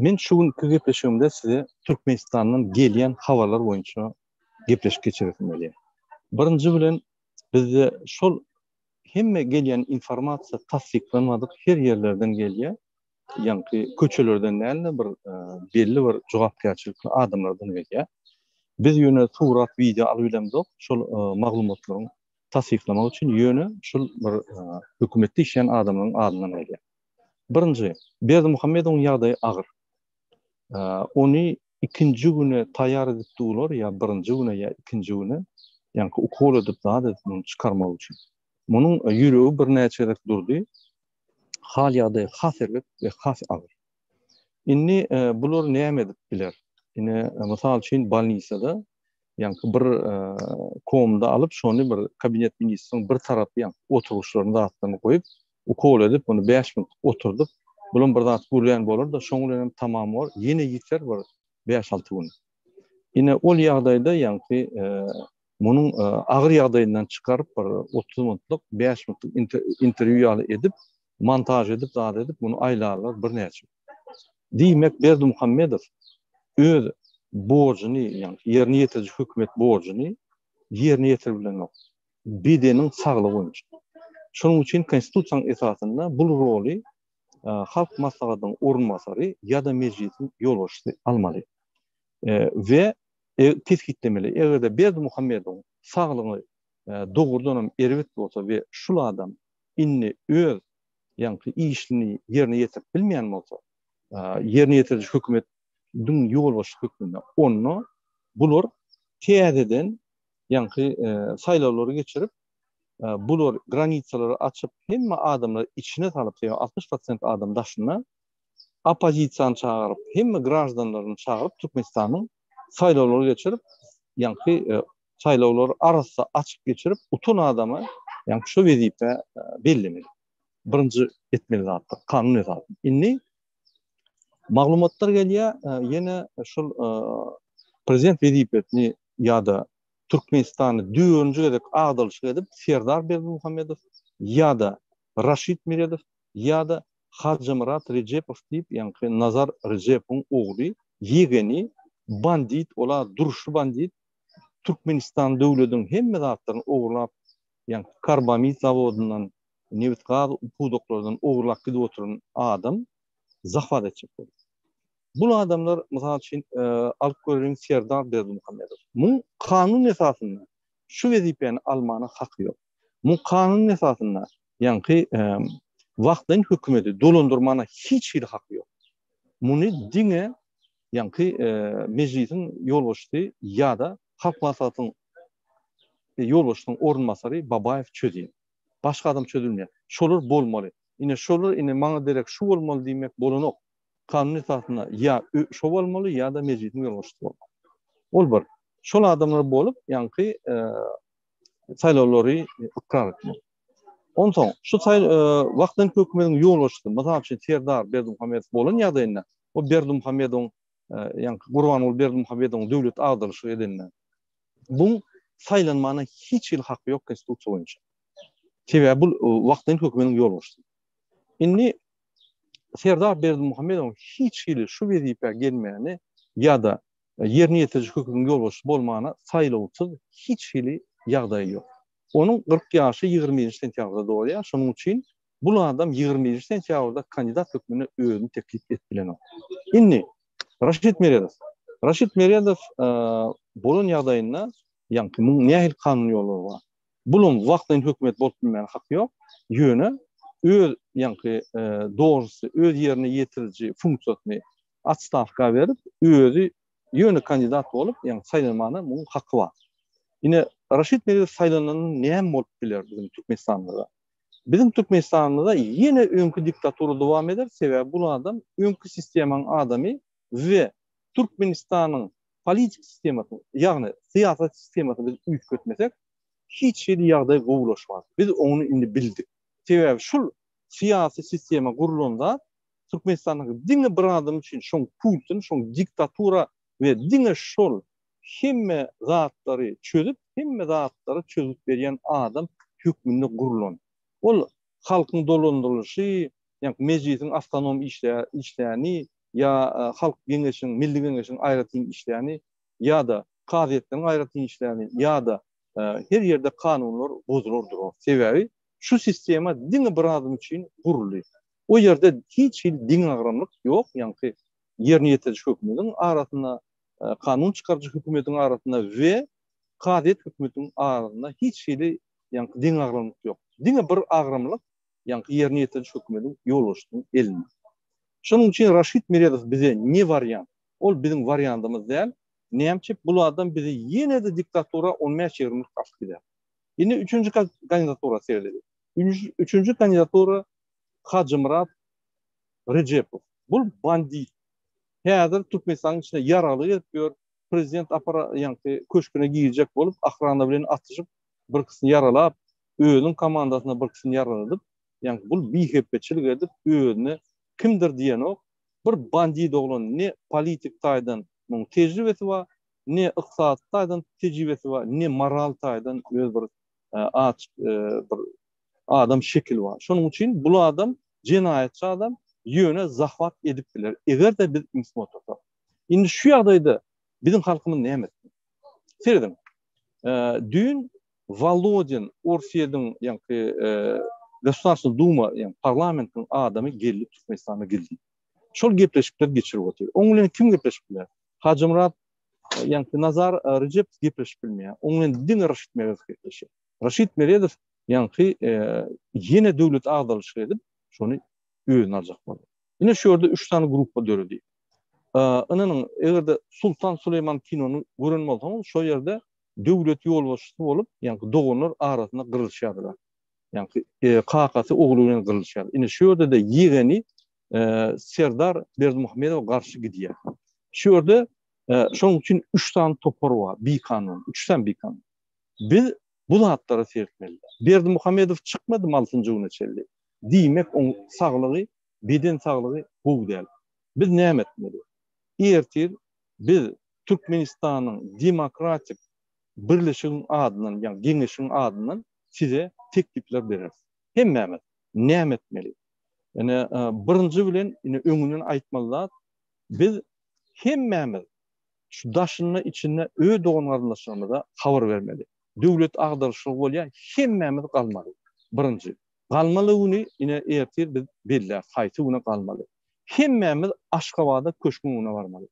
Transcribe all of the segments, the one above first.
Men şu günki gepleşigimde size Türkmenistandan gelýän habarlar boýunça gepleşik geçiresim gelýär. Birinji bilen bizde şol hemme gelýän informasiýa tassyklanmadyk her ýerlerden gelýär. Ýaňky köçelerden däl-de bir belli bir jogapkärçilikli adamlardan gelýär. Biz ýöne surat, wideo alyp bilemzok şol maglumatlaryň tassyklamak üçin ýöne şol bir hökümetde işleýän adamlaryň adyndan gelýär. Birinji, Berdimuhamedowyň ýagdaýy agyr. Ony ikinji güne taýýar edip durlar, ýa birinji güne, ýa ikinji güne, ýaňky ukol edip, zat edip muny çykarmak üçin. Munuň ýüregi birnäçe gezek durdy. Hal-ýagdaýy has erbet we has agyr. Indi bular näme edip biler? Ine, mysal üçin, bolnisada ýaňky bir komda alyp, şony bir kabinet ministriň bir tarapy ýaňky oturgyçlaryny zatlaryny goýup, ukol edip, ony bäş minut oturdyp, bulam bir zat gürlän bolar-da, şoň bilen hem tamam bor, ýene ýiter bir bäş-alty gün. Ine, ol ýagdaýda ýaňky munuň agyr ýagdaýyndan çykaryp bir 30 minutlyk, 5 minutlyk interwýu ýaly edip, montaž edip, zat edip, muny aýlarlar birnäçe. Diýmek, Berdimuhamedow öz borjuny, ýagny ýerine ýetiriji hökümet borjuny ýerine ýetirip bilenok. Bedeniň saglygy boýunça. Şonuň üçin Konstitusiýanyň esasynda bul roly Halk Maslahatynyň orunbasary ýa-da Mejlisiň ýolbaşçysy almaly we kesgitlemeli. Eger-de Berdimuhamedowyň saglygy dogrudanam erbet bolsa we şul adam indi öz ýaňky işini ýerine ýetirip bilmeýän bolsa, ýerine ýetiriji hökümediň ýolbaşçysy hökmünde, onda bular täzeden ýaňky saýlawlary geçirip, bular granisalary açyp, hemme adamlary içine salyp, sebäbi 60 prosent adam daşynda, oppozisiýany çagyryp, hemme graždanlaryny çagyryp Türkmenistanyň saýlawlary geçirip, ýaňky saýlawlary arassa açyk geçirip, utan adamy ýaňky şu wezipä bellemeli. Birinji etmeli zatlar, kanun esasynda. Indi maglumatlar gelýär, ýene şol prezident wezipesini ýa-da Türkmenistany dördünji gezek agdalyşyk edip Serdar Berdimuhamedow ýa-da Raşid Meredow ýa-da Hajymyrat Rejepow diýip, ýaňky Nazar Rejepowyň ogly, ýegeni, bandit, ol-a duruşly bandit, Türkmenistan döwlediň hemme zatlaryny ogurlap, ýaňky karbamid zawodyndan, nebit-gaz pudaklardan ogurlap gidip oturan adam zahwat etjek bolýar. Bul adamlar, mysal üçin, alyp göreliň Serdar Berdimuhamedow. Muň kanun esasynda şu wezipäni almana haky ýok. Muň kanun esasynda ýaňky wagtlaýyn hökümeti dolandyrmana hiç hili haky ýok. Muny diňe ýaňky mejlisiň ýolbaşçysy ýa-da Halk Maslahatynyň ýolbaşçysynyň orunbasary Babaýew çözýär. Başga adam çözülmeýär. Şolar bolmaly. Ine şolar ine maňa derek şu bolmaly diýmek bolanok. Kanun esasynda ýa şo bolmaly ýa-da mejlisiň ýolbaşçysy bolmaly. Ol bir. Şol adamlar bolup ýaňky saýlawlary ykrar etmeli. Onsoň şu saý wagtlaýyn hökümetiň ýolbaşçysy, mysal üçin Serdar Berdimuhamedow bolan ýagdaýynda, o Berdimuhamedowyň ýaňky Gurbanguly Berdimuhamedowyň döwlet agdaryşygy edende, buň saýlanmana hiç hili haky ýok konstitusiýa boýunça. Sebäbi bu wagtlaýyn hökümetiň ýolbaşçysy. Indi Serdar Berdimuhamedowyň hiç hili şu wezipä gelmäni ýa-da ýerine ýetiriji hökümetiň ýolbaşçysy bolmana saýlawsyz hiç hili ýagdaýy ýok. Onuň 40 ýaşy 21-nji sentýabrda dolýar, şonuň üçin bul adam 21-nji sentýabrda kandidat hökmünde özüni teklip edip bilenok. Indi Raşid Meredow. Raşid Meredow bolan ýagdaýynda, ýaňky muň nähili kanuny ýollary bar? Bulam wagtlaýyn hökümet bolup bilmäne haky ýok. Ýöne öz ýaňky dožnosty, öz ýerine ýetiriji funksiýasyny otstawka berip, özi ýöne kandidat bolup, ýagny saýlanmana muň haky bar. Ine, Raşid Meredow saýlananda näme bolup biler biziň Türkmenistanymyzda? Biziň Türkmenistanymyzda ýene öňki diktatura dowam eder, sebäbi bul adam öňki sistemaň adamy we Türkmenistanyň politik sistemasyny, ýagny syýasat sistemasyny biz üýtgetmesek, hiç hili ýagdaý gowulaşmaz. Biz ony indi bildik. Sebäbi şul syýasy sistema gurlan zat Türkmenistandaky diňe bir adam üçin şoň kultyny, şoň diktatura we diňe şol hemme zatlary çözüp, hemme zatlary çözüp berýän adam hökmünde gurlan. Ol halkyň dolandyrylyşy, ýagny mejlisiň awtonom işleýäni. Ýa Halk Geňeşiň, Milli Geňeşiň aýratyn işleýäni, ýa-da kazyýetleriň aýratyn işleýäni, ýa-da her ýerde kanunlar bozular durar. Sebäbi şu sistema diňe bir adam üçin guruldy. O ýerde hiç hili deňagramlyk ýok, ýaňky ýerine ýetiriji hökümetiň arasynda, kanun çykaryjy hökümetiň arasynda we kazyýet hökümetiň arasynda hiç hili ýaňky deňagramlyk ýok. Diňe bir agramlyk ýaňky ýerine ýetiriji hökümetiň ýolbaşçysynyň elinde. Şonuň üçin Raşid Meredow bize ne wariant? Ol biziň wariandymyz däl. Nämçe bul adam bizi ýene-de diktatura on bäş-ýigrimi ýyl alyp gider. Indi üçünji kandidatura seredeli. Üçünji kandidatura Hajymyrat Rejepow. Bul bandit. Häzir Türkmenistanyň içinde ýaragly gezip ýör. Prezident apara ýaňky köşgüne girjek bolup, ahrana bilen atyşyp, birkisini ýaralap, özüniň komandasyna birkisini ýaraladyp, ýaňky bul bihepbeçilik edip, özüne kimdir diýenok, bir bandit oglan ne politik taýdan muň tejribesi bar, ne ykdysady taýdan tejribesi bar, ne moral taýdan öz bir açyk bir adam şekili bar. Şonuň üçin bul adam jenaýatçy adam, ýöne zahwat edip biler, eger-de biz ünsli otursak. Indi şu ýagdaýda biziň halkymyz näme etsin? Serediň. Düýn Wolodin Orsýetiň ýaňky Gosudarstwnyý Duma, ýagny parlamentiň adamy geldi Türkmenistana geldi. Şol gepleşikler geçirip otyr. Oň bilen kim gepleşip biler? Hajymyrat ýaňky Nazar Rejepow gepleşip bilmeýär. Oň bilen diňe Raşid Meredow gepleşýär. Raşid Meredow ýaňky ýene döwlet agdarylyşyk edip, şony özüne aljak boldy. Ine şu ýerde üç sany gruppa döredi. Ynanyň, eger-de Sultan Suleýman kinony gören bolsaňyz, şo ýerde döwlet ýolbaşçysy bolup, ýaňky doganlar arasynda gyrylyşýardylar. Ýaňky kakasy ogly bilen gyrylyşýar. Ine şu ýerde-de ýegeni Serdar Berdimuhamedowa garşy gidýär. Şu ýerde şonuň üçin üç sany topar bar, bikanun, üç sany bikanun. Biz bu zatlara seretmeli. Berdimuhamedow çykmadymy altynjy güne çenli? Diýmek, oň saglygy, beden saglygy gowy däl. Biz näme etmeli? Ertir biz Türkmenistanyň Demokratik birleşigiň adyndan, ýagny geňeşiň adyndan size teklipler bereris. Hemmämiz näme etmeli? Ine, birinji bilen, ine öňünden aýtmaly zat, biz hemmämiz şu daşynda, içinde öz dogan-garyndaşlarymyza habar bermeli. Döwlet agdaryşlygy bolýar, hemmämiz galmaly. Birinji. Galmaly güni ine ertir biz belläris, haýsy güne galmaly. Hemmämiz Aşgabada köşgüň öňüne barmaly.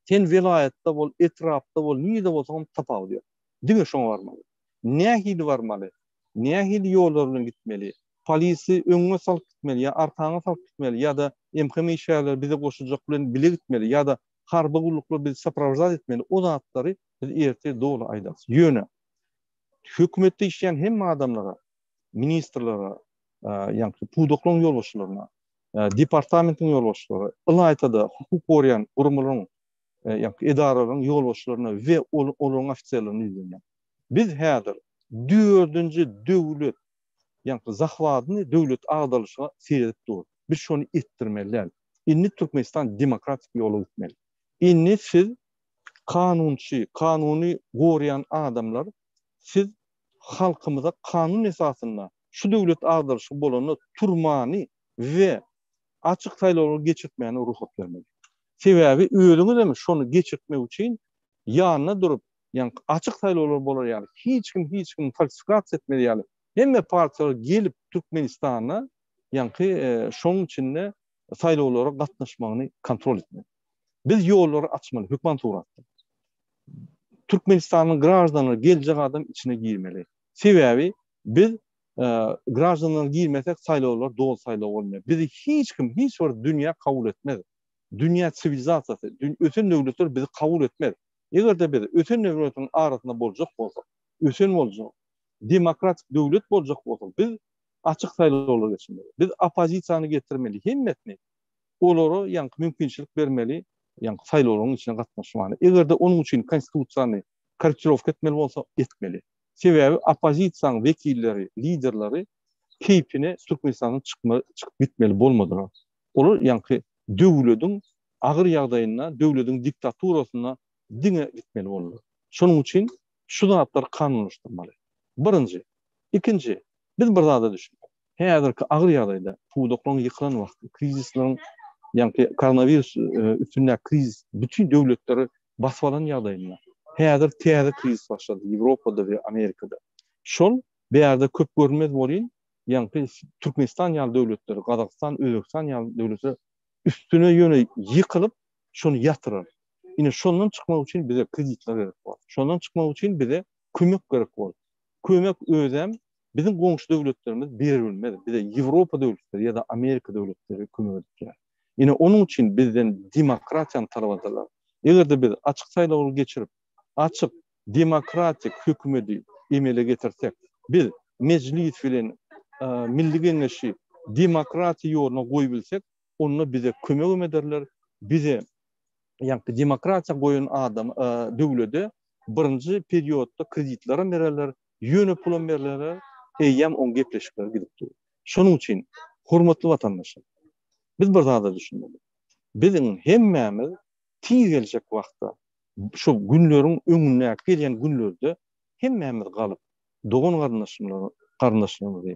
Sen welaýatda bol, etrapda bol, nirde bolsaňam tapawudy ýok. Diňe şoňa barmaly. Nähili barmaly? Nähili ýollar bilen gitmeli? Polisi öňüňe salyp gitmeli ýa arkaňa salyp gitmeli ýa-da MHM işgärleri bize goşuljak bilen bile gitmeli ýa-da harby gulluklar bizi soprawždat etmeli o zatlary biz ertir doly aýdarys. Ýöne hökümetde işleýän hemme adamlara, ministrlere, ýaňky pudaklaryň ýolbaşçylaryna, departamentiň ýolbaşçylary, ylaýta-da hukuk goraýan guramalaryň, ýaňky edaralaryň ýolbaşçylaryna we olaryň ofiserlerine ýüzlenýän. Biz häzir dördünji döwlet, ýaňky zahwadyny döwlet agdarylyşyga seredip durus. Biz şony etdirmeli däl. Indi Türkmenistan demokratik ýola gitmeli. Indi siz kanunçy, kanuny goraýan adamlar siz halkymyza kanun esasynda şu döwlet agdarylyşygy bolanda turmany we açyk saýlawlary geçirtmäne rugsat bermeli. Sebäbi özüňiz hem şony geçirtmek üçin ýanynda durup, ýaňky açyk saýlawlar bolar ýaly, hiç kim hiç kimi falsifikasiýa etmez ýaly, hemme partiýalar gelip Türkmenistanda ýaňky şonuň içinde saýlawlara gatnaşmagyny kontrol etmeli. Biz ýollary açmaly hökman suratda. Türkmenistanyň graždanlary geljek adam içine girmeli. Sebäbi biz graždanlar girmesek saýlawlar doly saýlaw bolmaýar. Bizi hiç kim, hiç bir dünýä kabul etmez. Dünýä siwilizasiýasy, ösen döwletler bizi kabul etmez. Eger-de biz ösen döwletleriň arasynda boljak bolsak, ösen boljak, demokratik döwlet boljak bolsak, biz açyk saýlawlar geçirmeli. Biz oppozisiýany getirmeli, hemmesini. Olara ýaňky mümkinçilik bermeli, ýaňky saýlawlaryň içine gatnaşmagyna. Eger-de onuň üçin konstitusiýany korrektirowka etmeli bolsa, etmeli. Sebäbi oppozisiýanyň wekilleri, liderleri keýpine Türkmenistandan çykma, çykyp gitmeli bolmadylar. Olar ýaňky döwlediň agyr ýagdaýynda, döwlediň diktaturasynda diňe gitmeli boldular. Şonuň üçin şu zatlary kanunlaşdyrmaly. Birinji. Ikinji, biz bir zada düşünmeli. Häzirki agyr ýagdaýda, pudaklaryň ýykylan wagty, krizisleriň. Ýaňky koronawirus üstündäki krizis bütin döwletleri basyp alan ýagdaýynda, häzir täze krizis başlady Ýewropada we Amerikada. Şol bärde köp görünmez bolýn, ýaňky Türkmenistan ýaly döwletler, Gazagystan, Özbegistan ýaly döwletler üstüne ýöne ýykylyp, şony ýatyrar. Ine şondan çykmak üçin bize kreditler gerek bor. Şondan çykmak üçin bize kömek gerek bor. Kömek özem biziň goňşy döwletlerimiz bere bilmez. Bize Ýewropa döwletleri ýa-da Amerika döwletleri kömek edip biler. Ine onuň üçin bizden demokratiýany talap ederler. Eger-de biz açyk saýlawlary geçirip, açyk demokratik hökümedi emele getirsek, biz Mejlis bilen Milli Geňeşi demokratiýa ýoluna goýubilsek, onda bize kömegem ederler, bize ýaňky demokratiýa goýan adam döwlede birinji periodda kreditlerem bererler, ýöne pulam berlerler, eýýäm oň gepleşikleri gidip dur. Şonuň üçin, hormatly watandaşlar, biz bir zada düşünmeli. Biziň hemmämiz tiz geljek wagtda, şu günleriň öňündäki gelýän günlerde hemmämiz galyp, dogan-garyndaşlarymyzy,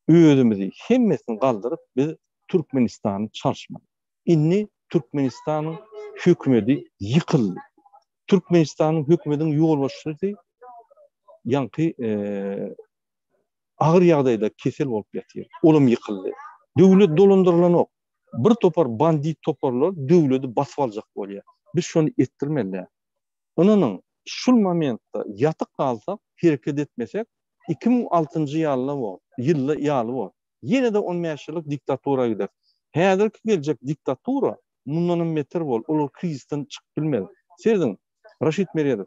özümizi hemmesini galdyryp biz Türkmenistany çalyşmaly. Indi Türkmenistanyň hökümedi ýykyldy. Türkmenistanyň hökümediniň ýolbaşçysy ýaňky agyr ýagdaýda kesel bolup ýatyr. Olam ýykyldy. Döwlet dolandyrylanok. Bir topar bandit toparlar döwledi basyp aljak bolýar. Biz şony etdirmeli däl. Ynanyň, şul momentde ýatyp galsak, hereket etmesek, 2006-njy ýalyna bor, ýylda ýaly bor. Ýene-de on bäş ýyllyk diktatura gider. Häzirki geljek diktatura mundanam beter bol, olar krizisden çykyp bilmez. Serediň, Raşid Meredow,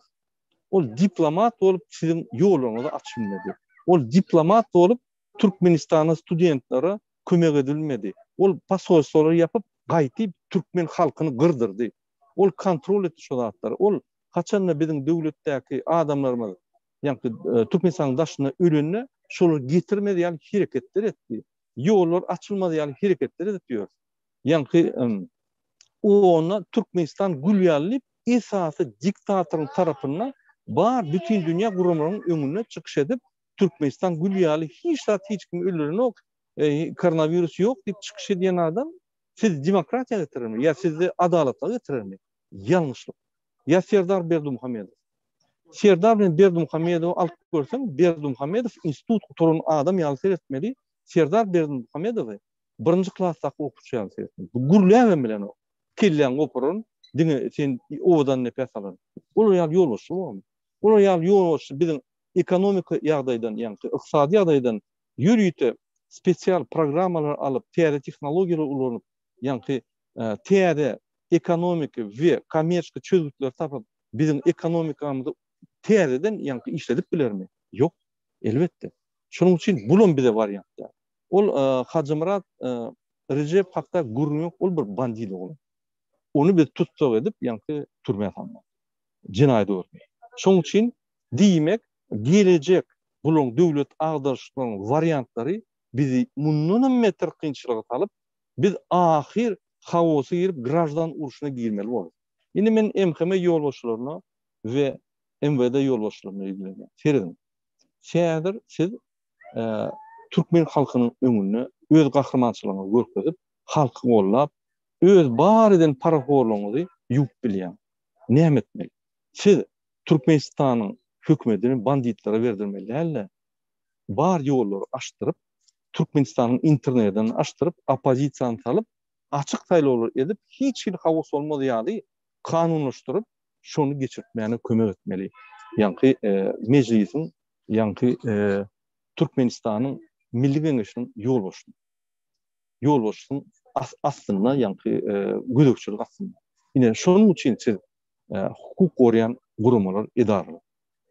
ol diplomat bolup siziň ýollaryňyzy açyp bilmedi. Ol diplomat bolup Türkmenistana studentlere kömek edilmedi. Ol posolstwolary ýapyp, gaýtyp türkmen halkyny gyrdyrdy. Ol kontrol etdi şo zatlary. Ol haçanda biziň döwletdäki adamlarymyz ýaňky Türkmenistanyň daşynda ölende şolary getirmez ýaly hereketler etdi. Ýollar açylmaz ýaly hereketler edip ýör. Ýaňky onda Türkmenistan gül ýaly diýip esasy diktatoryň tarapynda bar bütin dünýä guramalaryň öňünde çykyş edip Türkmenistan gül ýaly hiç zat hiç kimi öldürenok koronawirus ýok diýip çykyş edýän adam siz demokratiýa getirermi ýa sizde adalatlygy getirermi? Ýalňyşlyk. Ýa Serdar Berdimuhamedow. Serdar bilen Berdimuhamedowy alyp görseň, Berdimuhamedow institut gutaran adam ýaly seretmeli, Serdar Berdimuhamedowy birinji klasdaky okuwçy ýaly seretmeli. Bu gürläbem bilenok. Kelläňi goparan, diňe sen owadan nepes alan. Olar ýaly ýolbaşçy bormy? Olar ýaly ýolbaşçy biziň ekonomika ýagdaýdan, ýaňky ykdysady ýagdaýdan ýörite spesial programmalar alyp, täze tehnologiýalary ulanyp, ýaňky täze ekonomiki we kommerçki çözgütleri tapyp, biziň ekonomikamyzy täzeden ýaňky işledip bilermi? Ýok, elbetde. Şonuň üçin bulam bize wariant däl. Ol Hajymyrat Rejep hakda gürrüň ýok, ol bir bandit oglan. Ony biz tussag edip, ýaňky türmä salmaly. Jenaýat görmeli. Şonuň üçin diýmek, gelejek bularyň döwlet agdaryşlaryň wariantlary bizi mundanam beter kynçylyga salyp, Biz ahyr haosa girip graždan urşuna girmeli bolarys. Indi men MHM ýolbaşçylaryna we MWD ýolbaşçylaryna ýüzlenýän. Serediň. Häzir siz türkmen halkynyň öňünde öz gahrymançylygyňyzy görkezip, halky gollap, öz bar eden parahorlugyňyzy ýuwup bilýäň. Näme etmeli? Siz Türkmenistanyň hökümetini banditlere berdirmeli däl-de, bar ýollary açdyryp, Türkmenistanyň internedini açdyryp, oppozisiýany salyp, açyk saýlawlar edip, hiç hili haos bolmaz ýaly kanunlaşdyryp, şony geçirtmäne kömek etmeli. Ýaňky Mejlisiň, ýaňky Türkmenistanyň Milli Geňeşiniň ýolbaşçysynyň ýolbaşçysynyň astynda, ýaňky gözegçilik astynda. Ine, şonuň üçin siz hukuk goraýan guramalar, edaralar.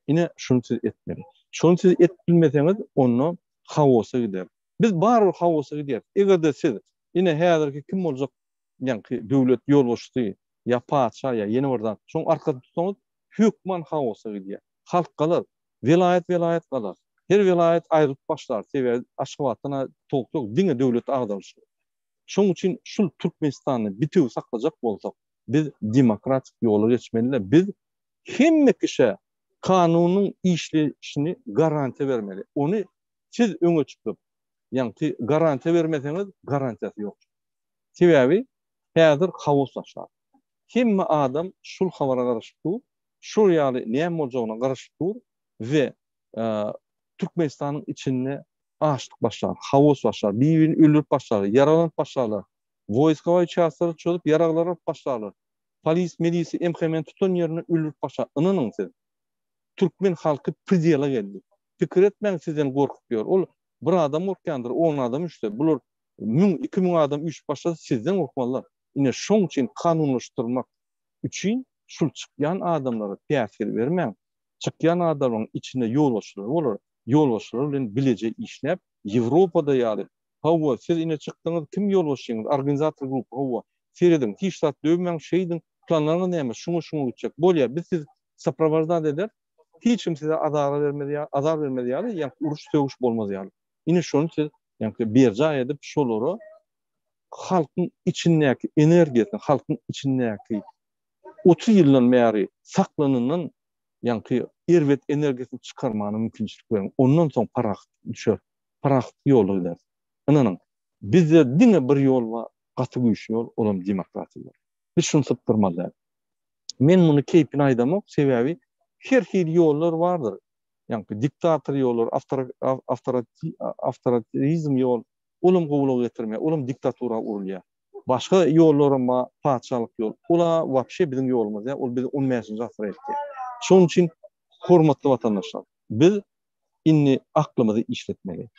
Ine, şuny siz etmeli. Şuny siz edip bilmeseňiz, onda haosa gider. Biz barybir haosa gidýäris. Eger-de siz, ine, häzirki kim boljak, ýaňky döwlet ýolbaşçysy ýa patyşa ýa ýene bir zat, şoň arkasyny tutsaňyz, hökman haosa gidýär. Halk galar, welaýat-welaýat galar. Her welaýat aýrylyp başlar, sebäbi Aşgabatdan-a tolk ýok, diňe döwlet agdarylyşygy. Şoň üçin şul Türkmenistany bitewi saklajak bolsak, biz demokratik ýola geçmeli-de, biz hemme kişä kanunyň işleýşini garantiýa bermeli. Ony siz öňe çykyp, ýaňky garantiýa bermeseňiz, garantiýasy ýok. Sebäbi. Häzir haos başlar. Hemme adam şul habara garaşyp dur, şul ýaly näme boljagyna garaşyp dur we Türkmenistanyň içinde açlyk başlar, haos başlar, bir-birini öldürip başlarlar, ýaralanyp başlarlar, woýskowoý çastlary çözüp ýaraglar alyp başlarlar, polis, milisiýa, MHM-ni tutan ýerinde öldürip başlar. Ynanyň siz, türkmen halky predela geldi. Pikir etmäň sizden gorkup ýör. Ol bir adam gorkýandyr, on adam üýşse, bular müň, 2000 adam üýşüp başlasa sizden gorkmazlar. Ine şoň üçin kanunlaşdyrmak üçin şul çykýan adamlara päsgel bermäň. Çykýan adamlaryň içinde ýolbaşçylar bolar. Ýolbaşçylar bilen bileje işläp, Ýewropada ýaly, hawa, siz ine çykdyňyz, kim ýolbaşçyňyz, organizator gruppa, hawa, serediň, hiç zat döwmäň, şeýdiň, planlaryňyz näme, şuňa-şuňa gitjek, bolýa, biz sizi soprowaždat ederis, hiç kim size azara bermez ýaly, azar bermez ýaly, ýa uruş-sögüş bolmaz ýaly. Ine şony siz ýaňky berjaý edip, şolara halkyň içindäki energiýasyny, halkyň içindäki 30 ýyldan bäri saklanyndan ýaňky erbet energiýasyny çykarmana mümkinçilik beriň. Ondan soň parahat düşer. Parahat ýola gider. Ynanyň, bizde diňe bir ýol bar, gaty güýçli ýol, olam demokratiýa ýoly. Biz şuny sypdyrmaly däl. Men muny keýpine aýdamok, sebäbi her hili ýollar bardyr. Ýaňky diktator ýollar, awtoritarizm ýol, olam gowulyga getirmeýär, olam diktatura urulýar. Başga ýollaram bar, patyşalyk ýol. Ol-a wapşe biziň ýolumyz däl, ol bizi on bäşinji asyra eltýär. Şonuň üçin, hormatly watandaşlar, biz indi aklymyzy işletmeli.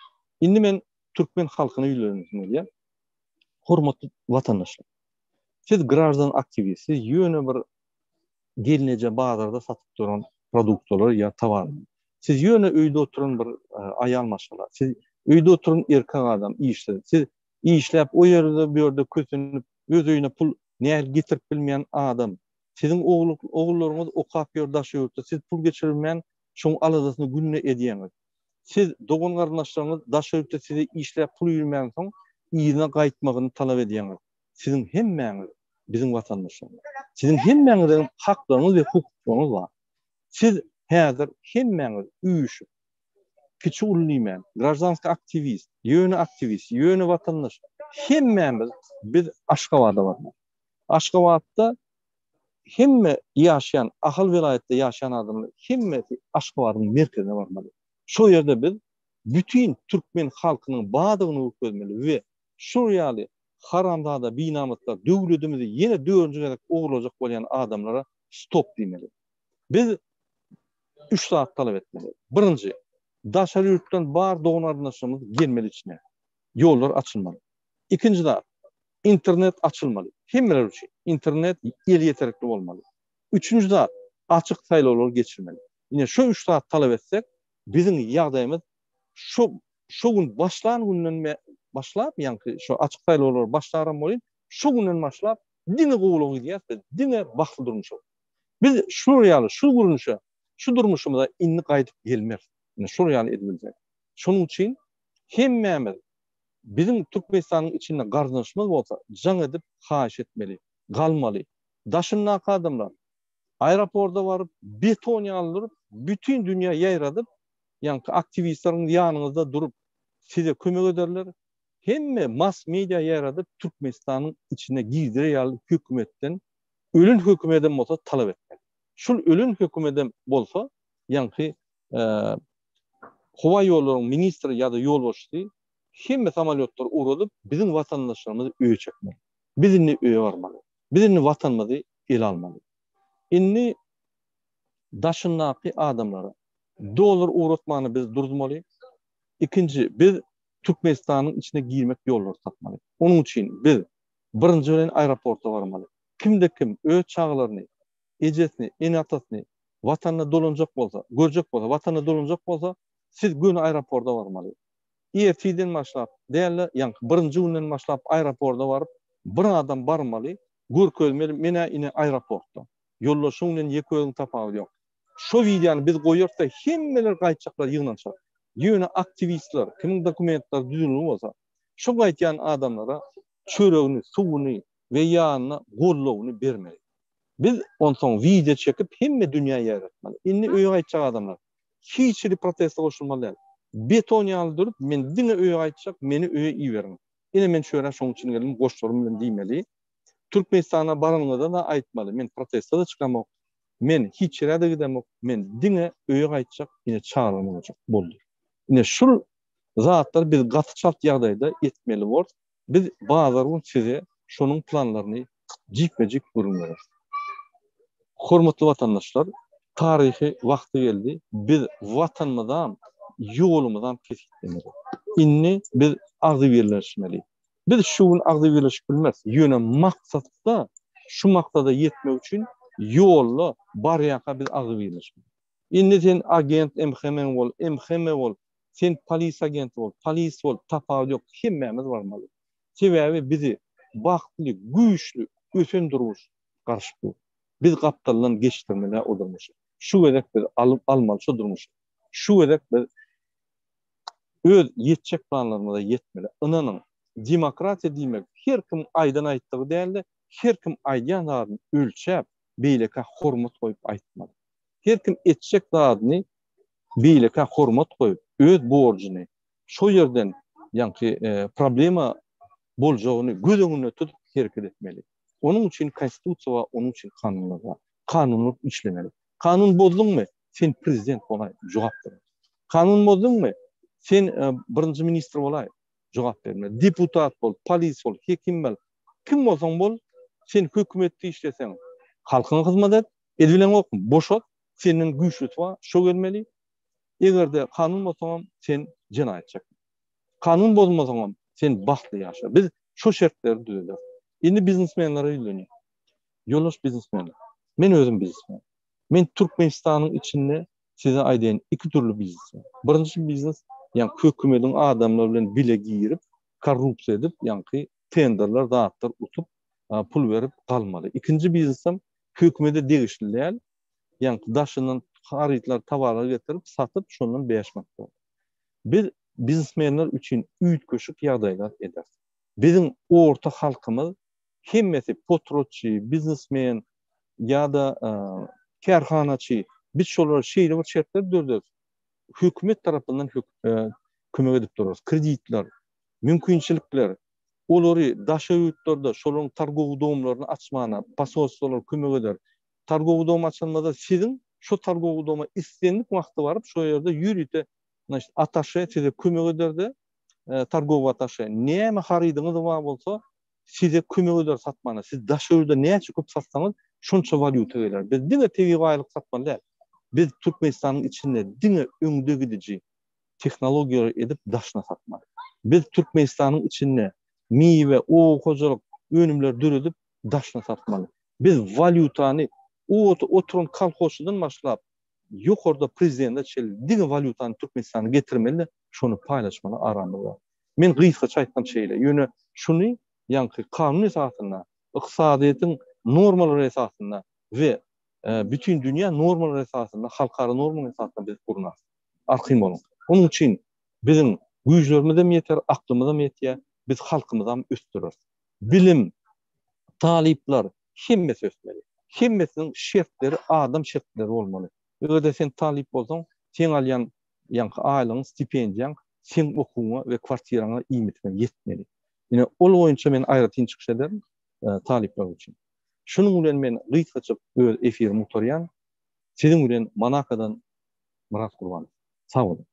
Indi men türkmen halkyna ýüzlenesim gelýär. Hormatly watandaşlar, siz graždan aktiwist, siz ýöne bir gelneje bazarda satyp duran produktalary ýa towarlary. Siz ýöne öýde oturan bir e, aýal maşgala, siz öýde oturan erkek adam işsiz, siz işläp o ýerde bu ýerde kösenip öz öýüne pul nähili getirip bilmeýän adam. Siziň ogul ogullaryňyz okap ýör daş ýurtda, siz pul geçirmän şoň aladasyny günde edýäňiz. Siz dogan garyndaşlaryňyz daş ýurtda size işläp pul ibermänsoň yzyna gaýtmagyny talap edýäňiz. Siziň hemmäňiz biziň watandaşlarymyz. Siziň hemmäňiziň haklaryňyz we hukuklaryňyz bar. Siz häzir hemmäňiz üýşüp, kiçi uly diýmän, graždanskiý aktiwist, ýöne aktiwist, ýöne watandaş, hemmämiz biz Aşgabada barmaly. Aşgabatda hemme ýaşaýan, Ahal welaýatda ýaşaýan adamlar hemmesi Aşgabadyň merkezine barmaly. Şo ýerde biz bütin türkmen halkynyň bardygyny görkezmeli we Şul ýaly haramzada binamyslar döwledimizi ýene dördünji gezek ogurlajak bolýan adamlara stop diýmeli. Biz üç zat talap etmeli. Birinji, daşary ýurtdan bar dogan-garyndaşlarymyz gelmeli içine. Ýollar açylmaly. Ikinji zat, internet açylmaly. Hemmeler üçin internet elýeterlikli bolmaly. Üçünji zat, açyk saýlawlary geçirmeli. Ine şu üç zat talap etsek, biziň ýagdaýymyz şu şo gün başlan günden başlap, ýaňky şo açyk saýlawlar başlaram welin, şo günden başlap diňe gowulyga gidýäris biz, diňe bagtly durmuşa. Biz şular ýaly, şu görnüşe, şu durmuşymyza indi gaýdyp gelmeris. Ine şol ýaly edip bilsek. Şonuň üçin hemmämiz biziň Türkmenistanyň içinde garyndaşymyz bolsa, jaň edip haýyş etmeli, galmaly. Daşyndaky adamlar aeroporda baryp, beton ýaly durup, bütin dünýä ýaýradyp, ýaňky aktiwistleriň ýanyňyzda durup size kömek ederler. Hemme mass media ýaýradyp Türkmenistanyň içine girdirer ýaly hökümetden ölen hökümedem bolsa talap etmeli. Şul ölen hökümedem bolsa ýaňky howa ýollaryň ministri ýa-da ýolbaşçysy hemme samolýotlary ugradyp biziň watandaşlarymyzy öýe çekmeli. Biz indi öýe barmaly. Biz indi watanymyzy ele almaly. Indi daşyndaky adamlara dollar ugratmany biz durdurmaly. Ikinji, biz Türkmenistanyň içine girmek ýollary tapmaly. Onuň üçin biz birinji bilen aeroporta barmaly. Kimde kim öz çagalaryny, ejesini, ene-atasyny watanyna dolanjak bolsa, görjek bolsa, watanyna dolanjak bolsa, siz göni aeroporta barmaly. Ertirden başlap däl-de, ýaňky birinji günden başlap aeroporta baryp, bir adam barmaly, görkezmeli, men-ä ine aeroportda. Ýoldaşyň bilen ýeke özüň tapawudy ýok. Şo wideony biz goýarys-da hemmeler gaýtjaklar ýygnanşar. Ýöne aktiwistler, kimiň dokumentleri düzülgi bolsa, şo gaýtýan adamlara çöregini, suwuny we ýanyna goldawyny bermeli. Biz onsoň wideo çekip hemme dünýä ýaýratmaly. Indi öýe gaýtjak adamlar hiç hili proteste goşulmaly däl. Beton ýaly durup men diňe öýe gaýtjak, meni öýe iberiň. Ine men şu ýere şoň üçin geldim goşlarym bilen diýmeli. Türkmenistana baranyňyzda-da aýtmaly, men proteste-de çykamok, men hiç ýere-de gidemok, men diňe öýe gaýtjak, ine çagalarym bolajak, boldy. Ine şul zatlary biz gaty çalt ýagdaýda etmeli borus. Biz bazar gün size şonuň planlaryny jikme-jik gürrüň bereris. Hormatly watandaşlar, taryhy wagty geldi, biz Watanymyzam, ýolumyzam kesgitlemeli. Indi biz agzybirleşmeli. Biz şu gün agzybirleşip bilmeris, ýöne maksatda, şu maksada ýetmek üçin ýolda barýarka biz agzybirleşmeli. Indi sen agent MHM bol, MHM bol, sen polis agenti bol, polis bol, tapawudy ýok, hemmämiz barmaly. Sebäbi bizi bagtly, güýçli, ösen durmuş garaşyp dur. Biz gapdaldan geçdirmeli o durmuşy. Şu gezek biz alyp almaly şu durmuşy. Şu gezek biz öz ýetjek planlarymyza ýetmeli. Ynanyň, demokratiýa diýmek her kim aýdan aýtdygy däl-de, her kim aýdýan zadyny ölçäp, beýlekä hormat goýup aýtmaly. Her kim etjek zadyny beýlekä hormat goýup, öz borjuny şo ýerden ýaňky problema boljagyny göz öňünde tutup hereket etmeli. Onuň üçin konstitusiýa bar, onuň üçin kanunlar bar. Kanunlar işlemeli. Kanun bozduňmy, sen prezident bolaý, jogap bermeli. Kanun bozduňmy, sen birinji ministr bolaý, jogap bermeli. Deputat bol, polis bol, hekim bol, kim bolsaň bol, sen hökümetde işleseň, halkyňa hyzmat et, edibileňokmy, boşat, senden güýçlüsi bar, şo gelmeli. Eger-de kanun bozsaňam, sen jenaýat çekmeli. Kanun bozmasaňam, sen bagtly ýaşa. Biz şo şertleri düzederis. Indi biznesmenlere ýüzlenýän. Ýoldaş biznesmenler, men özüm biznesmen. Men Türkmenistanyň içinde size aýdaýyn, iki dürli biznes bar. Birinji biznes, ýagny hökümediň adamlary bilen bile girip, korrupsiýa edip, ýaňky tenderler, zatlar utup, pul berip galmaly. Ikinji biznesem hökümede degişli däl, ýaňky daşyndan harytlar, towarlar getirip, satyp, şondan 5 manat bolýar. Biz biznesmenler üçin üýtgeşik ýagdaýlar ederis. Biziň orta halkymyz hemmesi potratçy, biznesmen ýa-da kärhanaçy. Biz şolara şeýle bir şertler dörederis. Hökümet tarapyndan kömek edip durarys. Kreditler, mümkinçilikler, olary daşary ýurtlarda şolaryň targowy domlaryny açmana posolstwolar kömek eder. Targowy dom açanymyzda siziň şo targowy doma islendik wagty baryp şo ýerde ýörite znaçit ataşe size kömek ederde targowy ataşe näme harydyňyz bar bolsa size kömek eder satmana. Siz daşary ýurda näçe köp satsaňyz şonça walýuta geler. Biz diňe tebigy baýlyk satmaly däl. Biz Türkmenistanyň içinde diňe öňde gidiji tehnologiýalary edip daşyna satmaly. Biz Türkmenistanyň içinde miwe, oba hojalyk önümleri döredip daşyna satmaly. Biz walýutany oturan kolhozçydan başlap ýokarda prezidente çenli diňe walýutany Türkmenistana getirmeli-de şony paýlaşmaly aramyzda. Men gysgaça aýtsam şeýle. Ýöne şuny ýaňky kanun esasynda, ykdysadyýetiň normalary esasynda we bütin dünýä normalary esasynda, halkara normalary esasynda biz gurnarys. Arkaýyn boluň. Onuň üçin biziň güýçlerimizem ýeter, aklymyzam ýetýär, biz halkymyzam ösdüreris. Bilim, talyplar, hemmesi ösmeli. Hemmesiniň şertleri adam şertleri bolmaly. Eger-de sen talyp bolsaň, seň alýan ýaňky aýlygyň, stipendiýaň seň okuwyňa we kwartiraňa, iýmitiňe ýetmeli. Ine, ol boýunça men aýratyn çykyş ederin talyplar üçin. Şunuň bilen men gysgaça öz efirimi gutarýan. Siziň bilen Monakodan Myrat Gurbanow. Sag boluň.